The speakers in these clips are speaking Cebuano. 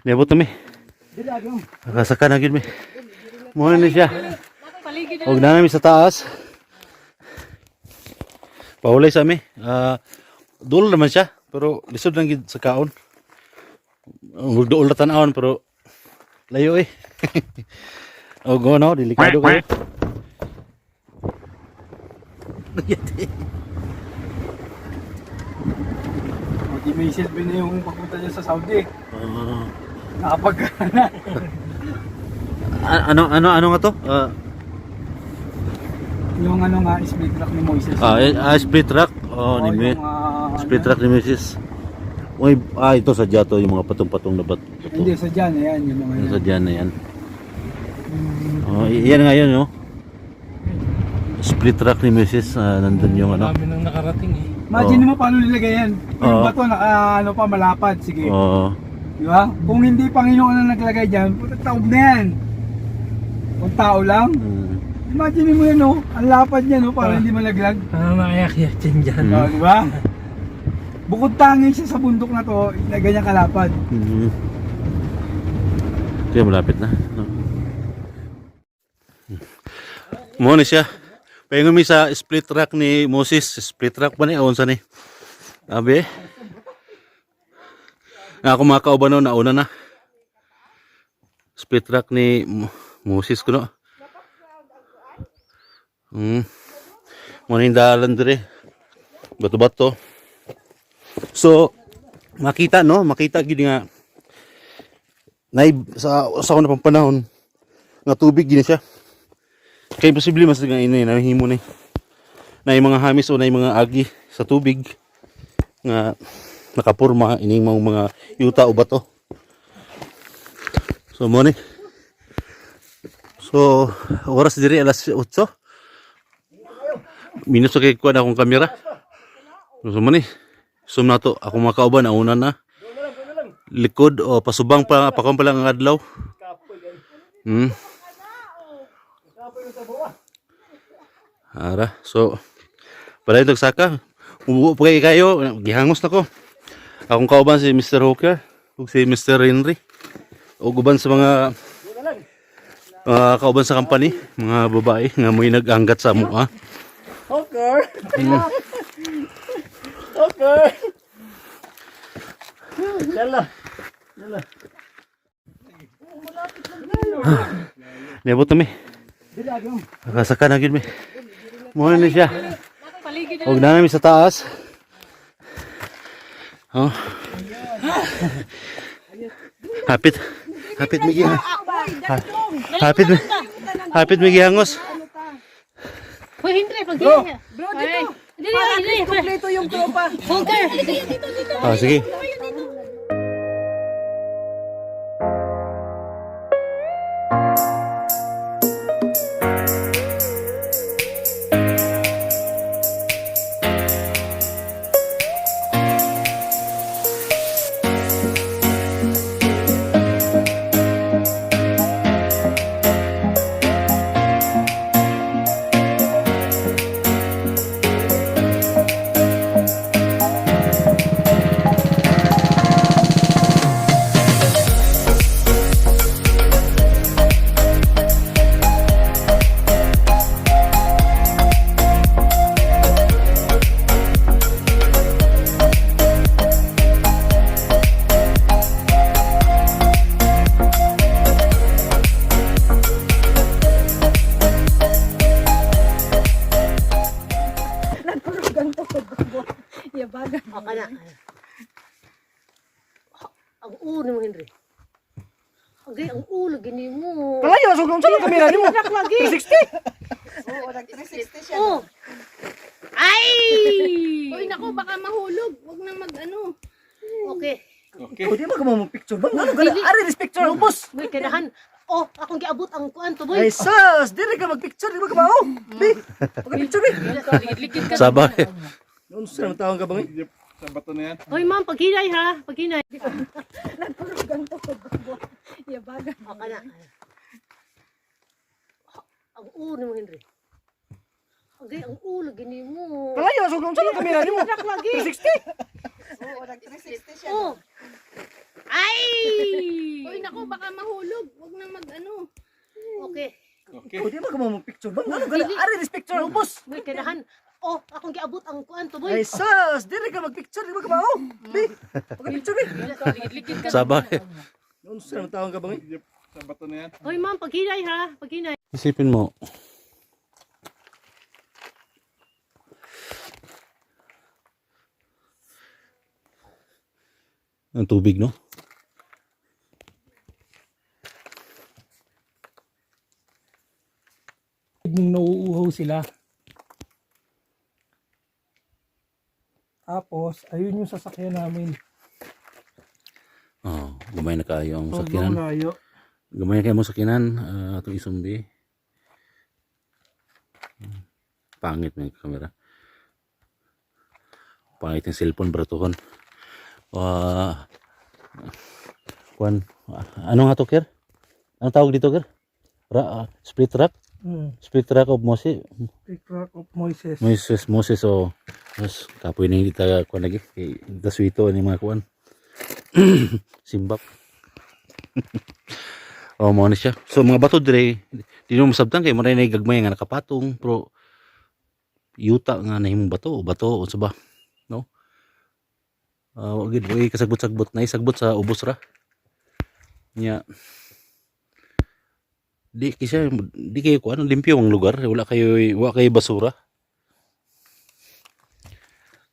Niabot na mi. Nakasaka na gyud mi. Muna ni siya. Og na nami sa taas. Pahulay sa mi. Duol naman siya, pero lisod lang gyud sa kaon. Ang duol na tan-awon pero layo eh. Og ano, delikado kayo. O, di may silbi na yung pagpunta niya sa Saudi. Ah. Nakapag na. Ano nga to? Yung ano nga, split rock ni Moises. Split rock. Oh, ni Oo, Mi. yung, Split ano. rock ni Mrs. Uy, ito sadya to yung mga patong-patong na bat. Bato. Hindi, sa dyan. Ayan, yung mga Yung yan. sadya na yan. Oh, yan nga yun, oh. Split rock ni Mrs. Nandun yung ano. Marami nang nakarating eh. Imagine Oo. mo paano nilagay yan. Yung Oo. bato, naka, ano pa, malapad. Sige. Oo. Di ba? Kung hindi Panginoon ang naglagay dyan, puta, taob na yan. Kung tao lang. Imagine mo yan, oh. Ang lapad niya, no? Para hindi malaglag. Parang nakayak-yak dyan dyan. Oh, di ba? Bukod tanging siya sa bundok na to, na ganyan kalapad. Kaya malapit na. No? Mo ni siya. Paingon mi sa split rock ni Moses. Split rock ba ni? Aon sa ni? Abi. Na ako mga kauban no, nauna na. Split rock ni Moses kuno. Mo ni dalan dire. Bato-bato. So, makita no, makita gid nga nay sa sa una pang panahon nga tubig gid siya. Kay posible mas nga ini nahimo ni. Nay mga hamis o nay mga agi sa tubig nga nakapurma ining mga yuta o bato. So mo ni. So oras diri alas 8. Minus kay kuan akong kamera. So mo ni. Zoom na to. Ako mga kauban nauna na. Likod o pasubang pa pakon pa lang ang adlaw. Ara, so pala ito saka. Umuo pa kayo, gihangos na ko. Akong kauban si Mr. Hooker ug si Mr. Henry. Ug uban sa mga kauban sa company, mga babae nga mo'y nag-anggat sa mua. Hooker! Hooker! Yala. Yala. Niabot na mi. Nakasaka na gyud mi. Muna ni siya. Og na nami sa taas. Oh. Hapit. Hapit mi giha. Hapit mi. Hapit mi gihangos. Hoy, Henry, pag Bro, bro dito. Dili, dili. Kompleto yung tropa. Hooker. Ah, sige. Nagpurugan to ko. Yabagan. Aka na. Ang ulo mo, Henry. Agay, ang ulo, gini mo. Palayo, so kung saan ang kamera nimo? Lagi. Oo, nag 360 siya. Oh. Ay! Uy, naku, baka mahulog. Huwag nang mag-ano. Okay. Okay. Di ba ka mo picture ba? Ano gala? Ari this picture ubos. Uy, kanahan. Oh, akong giabot ang kuan to, boy. Ay sus, diri ka magpicture, di ba ka mao? Bi. Pag-picture bi. Ligid ka. Sabay. Unsa man tawon ka bang? Sa bato na yan. Hoy, ma'am, paghinay ha. Paghinay. Nagpurugan to ko. Yabagan. Aka na. Ang ulo mo, Henry. Agay, ang ulo, gini mo. Palayo, so kung saan ang kamera nimo? Lagi. 360. Oo, nag 360 siya. Oh. Ay! nako, baka mahulog. Huwag nang mag-ano. Okay. Okay. Oh, di ba ka mo picture ba? Ano gani? Ari this picture ubos. May kanahan. Oh, akong giabot ang kuan to, boy. Ay sus, diri ka magpicture, di ba ka mao? Bi. Pag-picture bi. Ligid-ligid ka. Saba. Unsa man tawon ka bang? Sa bato na yan. Hoy, ma'am, paghinay ha. Paghinay. Isipin mo. Ang tubig, no? Nung nauuhaw sila. Tapos, ayun yung sasakyan namin. Oh, gamay na kayo ang Sobrang sakinan. layo. Gamay na kayo mo sakinan, atong isumbi. Pangit na yung camera. Pangit yung cellphone, bratuhon. Kwan, ano nga to, Ker? Anong tawag dito, Ker? Split rock? Split rock of Moses. Big Rock of Moises. Moses, Moses, o. Mas, kapoy na hindi ta, kuan lagi. Kay, ta swito ni mga kuan. Simbak. Oh, mo na siya. So, mga bato dire, di mo masabtan kay maray na gagmay nga nakapatong, pero yuta nga nahimong bato o bato o sa ba, no? Wa gid wa kasagbot-sagbot na isagbot sa ubos ra. Nya di kasi di kayo kuan limpyo ang lugar, wala kayo, wa kayo basura.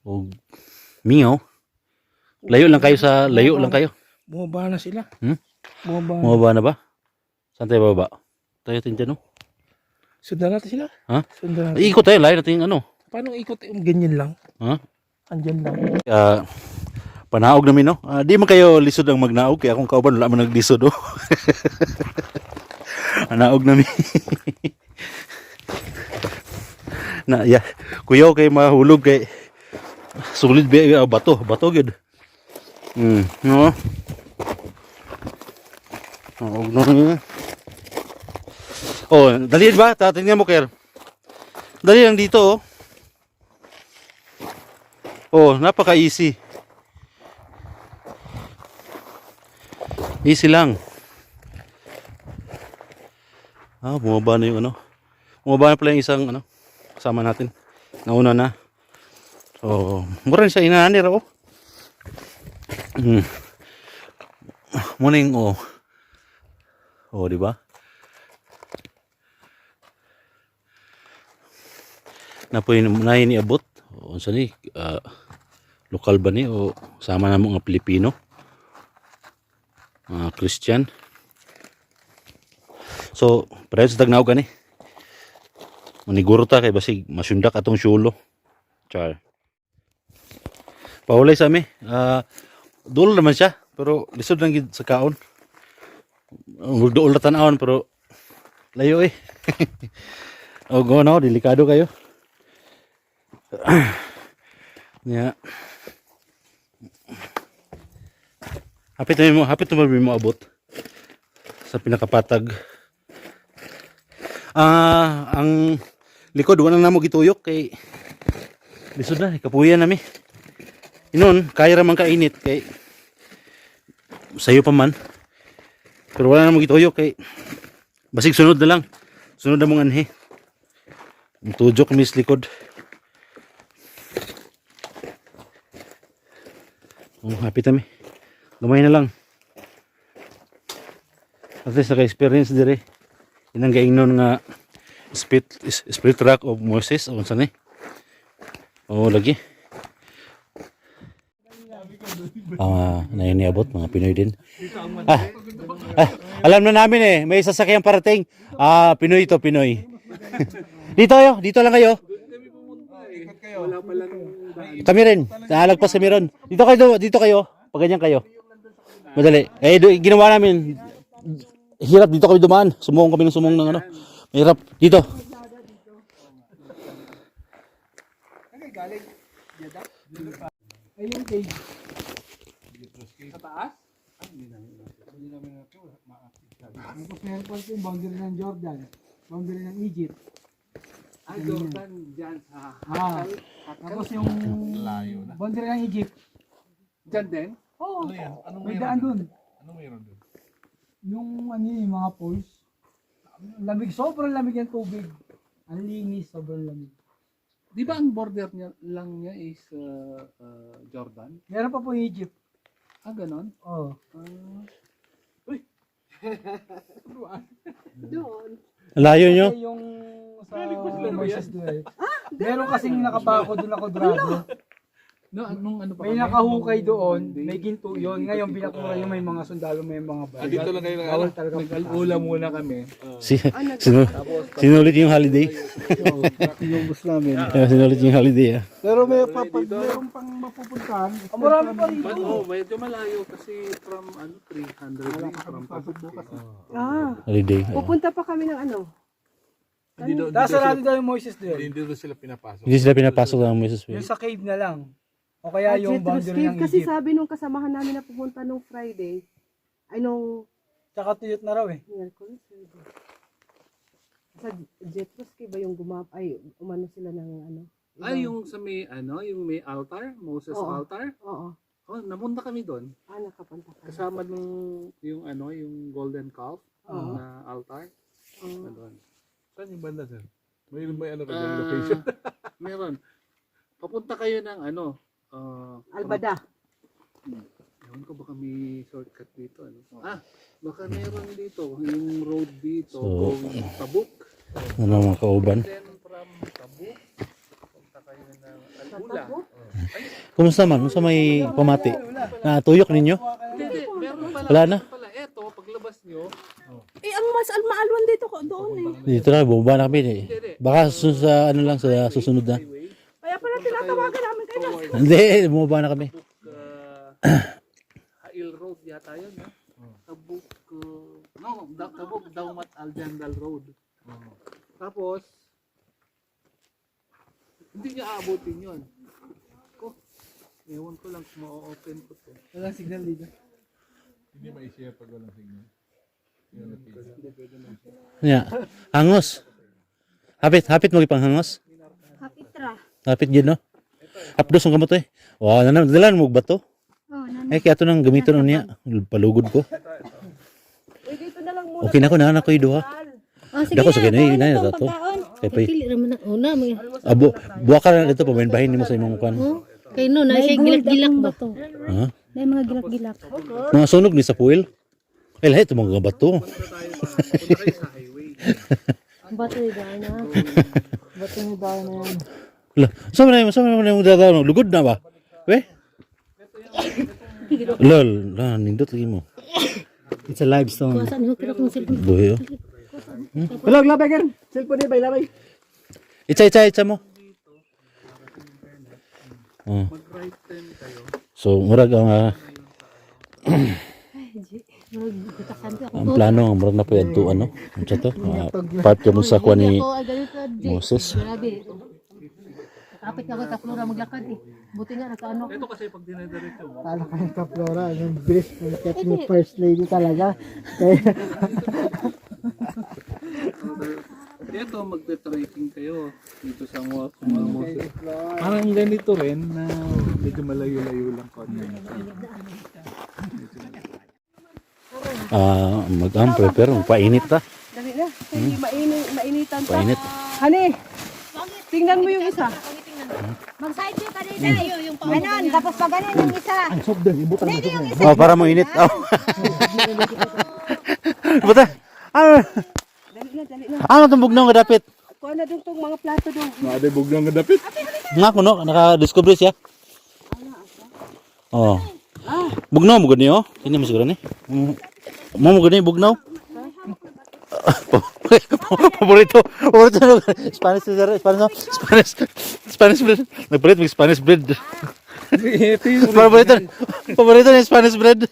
Og mingaw. Layo lang kayo sa layo lang kayo. Bumaba na sila. Hmm? Bumaba na. Bumaba na ba? Saan tayo bababa? Tayo tin dyan, no? Sundan natin sila. Ha? Sundan natin. Ay, ikot tayo, layo natin yung ano. Paano ikot? Yung ganyan lang. Ha? Andyan lang. Panaog namin, no? Di man kayo lisod ang magnaog, kaya akong kauban, wala man naglisod, oh. Naog namin. Na, ya. Kuyaw kay mahulog kay solid ba bato, bato gyud. No. Naog na. Oh, dali ba? Tatingnan mo, Ker. Dali lang dito, oh. Oh, napaka-easy. Easy lang. Bumaba na yung ano. Bumaba na pala yung isang ano, kasama natin. Nauna na. So, mura rin siya inaani raw. Oh. Muna yung oh. Oh, di ba? Napoy na niabot. Unsa ni? Lokal ba ni o sama na mo nga Pilipino? Mga Christian. So, pareho sa tagnaw gani. Maniguro ta kay basig masundak atong sulo. Char. Paulay sa ami. Duol naman siya, pero lisod lang gid sa kaon. Duol na tan-awon pero layo eh. O go no, delikado kayo. Yeah. Hapit na mo abot sa pinakapatag. Ang likod wala na mo gituyok kay lisod na, kapuyan nami. Inon, kaya ra man kainit kay sayo pa man. Pero wala na mo gituyok kay basig sunod na lang. Sunod na mong anhi. Tudjok mis likod. Oh, happy kami. Gamay na lang. At least naka-experience dire. Inang gaingnon nga split rock of Moses o unsa ni? Oo, lagi. Nainiabot mga Pinoy din. Alam na namin eh, may sasakyan parating. Pinoy ito, Pinoy. Dito kayo, dito lang kayo. Kami rin, naalagpas kami ron. Dito kayo, dito kayo. Pag ganyan kayo. Madali. Eh, ginawa namin, hirap dito kami dumaan. Sumong kami ng sumong ng ano. Mahirap. Dito. Ayun, cave. Sa taas? Hindi namin Tapos meron pa rin yung boundary ng Jordan, boundary ng Egypt. Jordan dyan sa... Tapos yung boundary ng Egypt. Dyan din? Oo, Ano yan? Anong may meron daan doon? dun. Anong meron doon? Yung ano yun, yung mga pools. Ang lamig, sobrang lamig ng tubig. Ang linis, sobrang lamig. Di ba ang border niya lang niya is Jordan? Meron pa po yung Egypt. Ah, ganon? Oo. Doon. Layo nyo. Kasi yung sa Moises Duel. Meron kasing nakapako doon na kwadrado. No, anong ano pa May kami? nakahukay Nung doon, Monday, may ginto yun. Ngayon binakura yung may mga sundalo, may mga Ah, baril. dito lang kayo nag Bawal talaga. Nag-alula muna kami. Si, sinulit yung holiday. Inubos namin. Yeah, sinulit yung holiday ah. Pero may papag, meron pang mapupuntahan. Ang marami pa rito. But, oh, medyo malayo kasi from ano 300 rin from Pasok bukas. Ah, Holiday. Oo. pupunta pa kami ng ano. Hindi daw, Tapos sarado daw yung Moises Duel. hindi daw sila pinapasok. Hindi sila pinapasok ng Moses Yung Way. sa cave na lang. O kaya Ah, yung Jethro's boundary Cave. ng Kasi Egypt. sabi nung kasamahan namin na pupunta nung Friday, ay nung Tsaka tuyot na raw eh. Miyerkules, Friday. Sa Jethro's Cave ba yung gumap, ay umano sila ng ano? Ay, yung sa may ano, yung may altar, Moses Oo. altar. Oo. Oh, napunta kami doon. Ah, nakapunta kami. Kasama nung yung ano, yung golden calf Oo. na altar. Oo. Doon. Saan yung banda, sir? May ano ka Ah, location? meron. Papunta kayo ng ano, Albada. Ewan ko baka may shortcut dito ano. Ah, baka meron dito yung road dito So, going Tabuk. Ano mga kauban? Then from Tabuk, punta kayo ng Al-Ula. Kumusta man? Kumusta may pamati? Natuyok ninyo? Hindi, hindi, meron pala. Wala na? Meron pala. Eto, paglabas nyo, Eh, ang mas almaalwan dito ko doon eh. Dito na, bumaba na kami eh. Baka sa ano lang, sa susunod na. highway, Kaya pala tinatawagan namin kayo. Hindi, bumaba na kami. Hail Road yata yun, no? Tabuk, no, Tabuk Daumat Al Jandal Road. Tapos, hindi niya aabutin yun. Ko, ewan ko lang kung ma-open ko to. Walang signal dito. Hindi ma-share pag walang signal. Yung location. Nya, hangos. Hapit, hapit mo ipang hangos. Hapit ra. Hapit gid no. Hapdos ang kamot eh. Wow, na dalan mo ba to? Oh, nan. Eh kaya to nang gamiton niya. Palugod ko. Uy, dito na lang muna. Okay na ko na ko duha. Oh, sige Dako, sige na, kain na, itong na to. pagkaon. Kay pay. Pili raman na una mga. Abo, buwa ka na dito pabahin nimo sa imong kwan. Oh, kay no na siya gilak-gilak ba to. Ha? May mga gilak-gilak. Mga sunog ni sa puil. Eh lahi ito mga bato. Punta kayo sa highway. Bato ni daan na. Bato ni dahil na yan. Lah, sa man sa man yung dadaan lugod na ba? We? Lol, la nindot lagi mo. It's a live stone. Kuwasan ho kira kong cellphone. Buhi oh. Hello, labay kan. Cellphone ni bay labay. Itsa itsa itsa mo. Oh. Mag-right turn kayo. So murag ang Ay, G. Murag gutasan ko ako. ang plano ang murag na po adto ano. Unsa to? Part ka mo sa kuan ni Ako, ay ganito, G. Moses. Grabe. Kapit na ako sa Flora maglakad eh. Buti nga nakaano. Ito kasi pag dinediretso mo, Talo ka yung Kaplora. Yung bilis ng step ni First Lady talaga. Ito, magte-trekking kayo dito sa mga Moses. Parang ganito rin na Medyo malayo-layo lang konti. Mag-am prepare painit ta. Dali na. Hindi mainitan pa. Painit. Hani, tingnan mo yung isa. Mag-side view ka din ay. Ganon, tapos pag ganon yung isa. Hindi yung isa. Oh, para mainit. Oh. Buta. Ano? Dali na, dali na. Ano itong bugnaw nga dapit? Kuha na dong tong mga plato dong. Nakadibog lang kadapit. Nga kuno, naka-discover siya. Oh. Bugnaw mo gud niyo? Kini mo siguro ni. Mo mo gud ni bugnaw. Paborito, paborito Spanish sir, Spanish, no? Spanish, Spanish bread. Nagpalit mag Spanish bread. Paborito, paborito ni Spanish bread.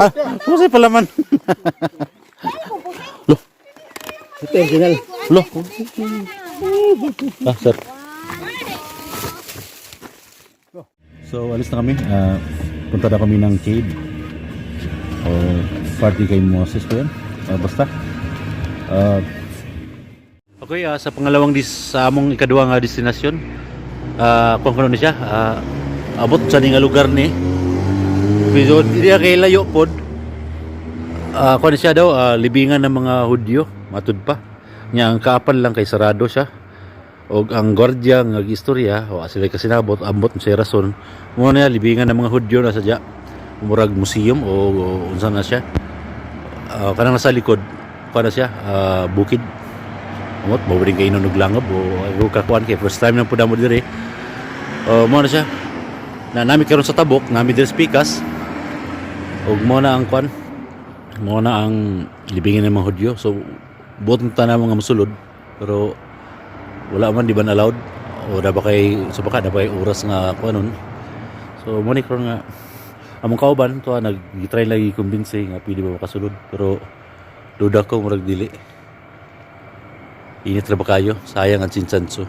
Ah, kumusta yung palaman? Lo. Ito original. Lo. Ah, sir. So, alis na kami. Punta na kami ng cave. O, party kay Moses pa yun. Basta. Okay, sa pangalawang sa among ikaduha nga destinasyon, kung kuno ni siya, abot sa ni nga lugar ni. Pero di kay layo pod. Kuan siya daw, libingan ng mga Hudyo, matud pa. Nya ang kaapal lang kay sarado siya. Og ang gwardiya nga gistorya, wa sila kasinabot, ambot sa rason. Mo na libingan ng mga Hudyo na sadya. Murag museum o unsa na siya. Kanang nasa likod, kuan na siya, bukid. Amot mo rin kay inog langab o o kakuan kay first time nang pud mo diri. Mo na siya. Na nami karon sa Tabuk, nami diri sa Pikas. Og mo na ang kuan, mo na ang libingan ng mga Hudyo. So buot na tanan mga musulod pero wala man, di ba na allowed o da ba kay so baka da ba kay oras nga kuan nun. So mo ni karon nga among kauban to nag-try lagi kumbinse nga pwede ba makasulod pero duda ko murag dili. Init ra ba kayo? Sayang ang chinsanso.